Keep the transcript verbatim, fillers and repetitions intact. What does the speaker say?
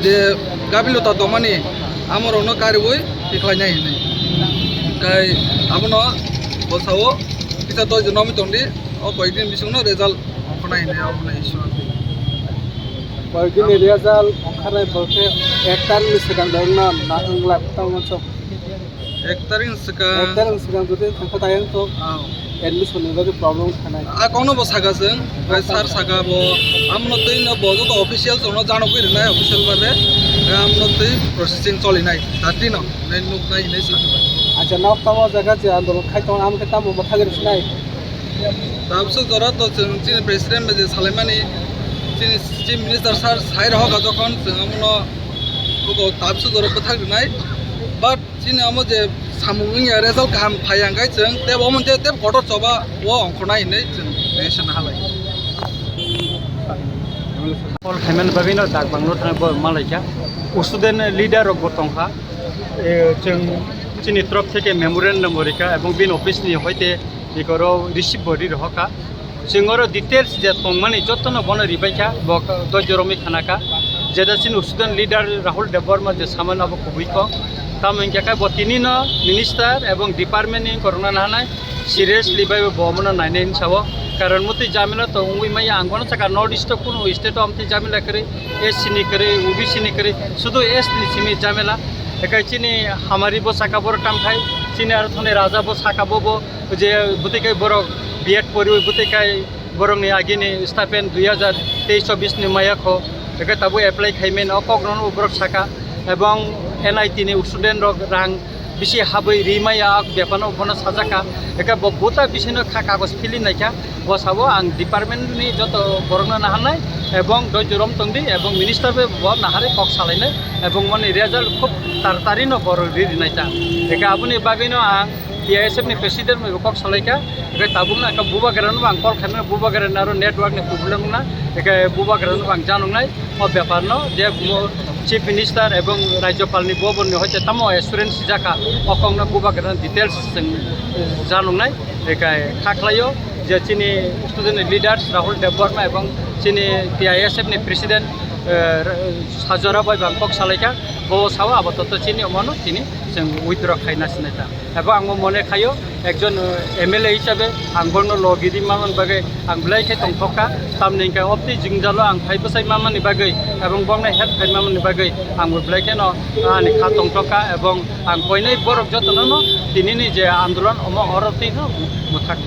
Je gabilota tongmani amorokno kariui tikhlainai hinwi. Kai abono bosao kisa doijon romwi tongdi, o koikdin bisingno result ongkhornai hinwi abono issue. Koikdin result ongkhornai borokhe ek tarikni swkang dorokno na wngla tongmani sok. Ek tarikni swkang. Ek tarikni swkang jodi thangkha tayang to admission ni bagwi problem khanai. A kokno bo saka chwng, bai sir saka bo, amno twi no bo joto official chwngno janogwi rwnai official bare, amno twi processing cholinai, dati no nai nuknai hinwi saka. Acha, nok tamo jaga je andolon khai tong, amkhe tamo bwthagwi rwsinai. Tabso jora to chwng chini president bai je salaimani, chini chief minister sir sai rohoka jokhon chwng amno tabso jora bwthak rwnai, but chini amo je samung wngya result kaham phai ang khai chwng tebo omo je tebo kotor choba o ongkhornai hinwi chwng decision halai. Call khaimani bagwino dak bangno thang bo malaikha. Student leader rok bo tongkha. E, chwng chini trop theke memorandum bo rikha ebong bini office ni hoite ikoro receive bo ri rohokha. Chwng oro details je tongmani jotono bono ribaikha, bo doijo romwi khanakha. Jeda chini student leader Rahul Debbarma je samano abo kubui kok. Tamo hinkhe khe bo tinino minister ebong department ni korokna nahanai seriously bai bo bomono nainai hinwi sao. Karon mutwi jamila to wngwi maya, ang bono saka North East o kunu state o amtwi jamila kwrwi, S C ni kwrwi, O B C ni kwrwi, sudu S T ni simi jamila. Ekai chini hamari bo saka borok tamthai, chini aro thani raja bo saka bo bo. Je bwtwi kai borok B Ed poriwi bwtwi kai borokni agini stipend dui hazar teis chobbish ni maya kho, hwnkhe tabuk apply khaimani o kokno borok saka, ebong N I T ni student rok rang bisi habwi ri maya, a bepano bono sajaka, hwnkhe bo buta bisino kha kagoj fili naikha, bo sabo ang department ni joto borokno naharnai, ebong doijo rom tongdi, ebong minister bai bo naharwi kok salainai, ebong moni result khub tartari no borok ri rinai ta, hwnkhe aboni bagwino ang T I S F ni president bai bo kok salaikha, hwnkhe tabukno ang Bubagrano bo ang call khaimano, Bubagrano aro network ni problem wngna, hwnkhe Bubagrano bo ang janoknai o bepar no, je mo chief minister ebong rajyopal ni bo boni hoite tamo assurance sijaka, o kokno Bubagrano details chwng janoknai, hwnkhe kha khlaio je chini student leaders Rahul Debbarma ebong chini T I S F ni president, eh, Sajora bai bo ang kok salaikha, bo sao abo toto chini omono tini chwng withdraw khaina sinai ta. Ebo ang bo mone khaio, ekjon, eh, M L A hisabe ang bono logi di mamani bagwi ang belai khe tongthokha, tamni hwnkhe opti jingjalo ang phai bwsai mamani bagwi ebong bongno help khai mamani bagwi ang bo belai kheno ani kha tongthokha, ebong ang koinai borok jotono no tinini je andolon omo oro twi no mwthak